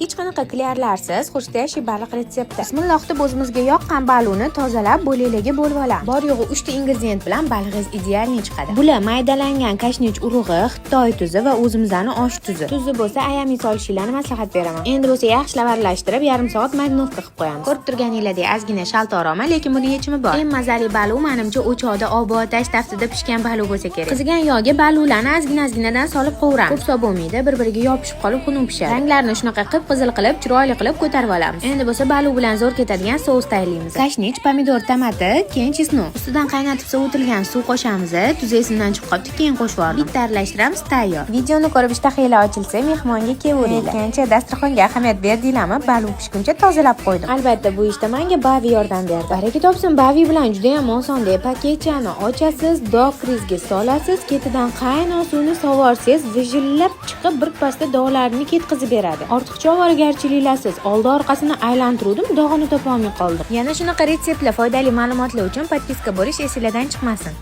Hech qanaqa кляр larsiz хрустящий baliq retsepti. Bismillah deb o'zimizga yoqqan baliqni tozalab, bo'laklarga bo'lib olamiz. Bor yo'g'i 3 ta ingredient bilan balig'ingiz идеальный chiqadi. Bular maydalangan kashnich urug'i, xitoy tuzi va o'zimizni osh tuzi. Tuzi bo'lsa ayamay solishinglarni maslahat beraman. Endi bo'lsa yaxshilab aralashtirib, yarim soat мариновка qilib qo'yamiz. Ko'rib turganinglardek, ozgina shaltoq, lekin buni yechimi bor. Eng mazali baliq, menimcha, o'choqda obi otash taftida pishgan baliq bo'lsa kerak. Qizigan yog'ga baliqlarni ozgina ozginadan solib qovuramiz. Ko'p solib bo'lmaydi, bir-biriga yopishib qolib, xunuk pishadi. Ranglarini shunaqa qip-qizil qilib, chiroyli qilib ko'tarib olamiz. Endi bo'lsa baliq bilan zo'r ketadigan sous tayyorlaymiz. Kashnich, pomidor, tomati, keyin чеснок. Ustidan qaynatib sovutilgan suv qo'shamiz. Tuz esimdan chiqib qolibdi, keyin qo'shib yubordim. Bitta aralashtiramiz, tayyor. Videoni ko'rib ishtahanglar ochilsa, mehmonga kelaveringlar. Aytgancha, dasturxonga ahamiyat berdinglarmi? Baliq pishguncha tozalab qo'ydim. Albatta, bu ishda menga Bavi yordam berdi. Baraka topsin, Bavi bilan juda ham oson-da. Paketchani ochasiz, dog' krizga solasiz, ketidan qaynoq suvni sovorsangiz, vijillab chiqib, birpasda dog'larni ketkazib beradi. Ortiqcha ovoragarchiliklarsiz. Oldi orqasini aylantiruvdim, dog'ini topolmay qoldim. Yana shunaqa retseptlar, foydali ma'lumotlar uchun подписка bo'lish esinglardan chiqmasin.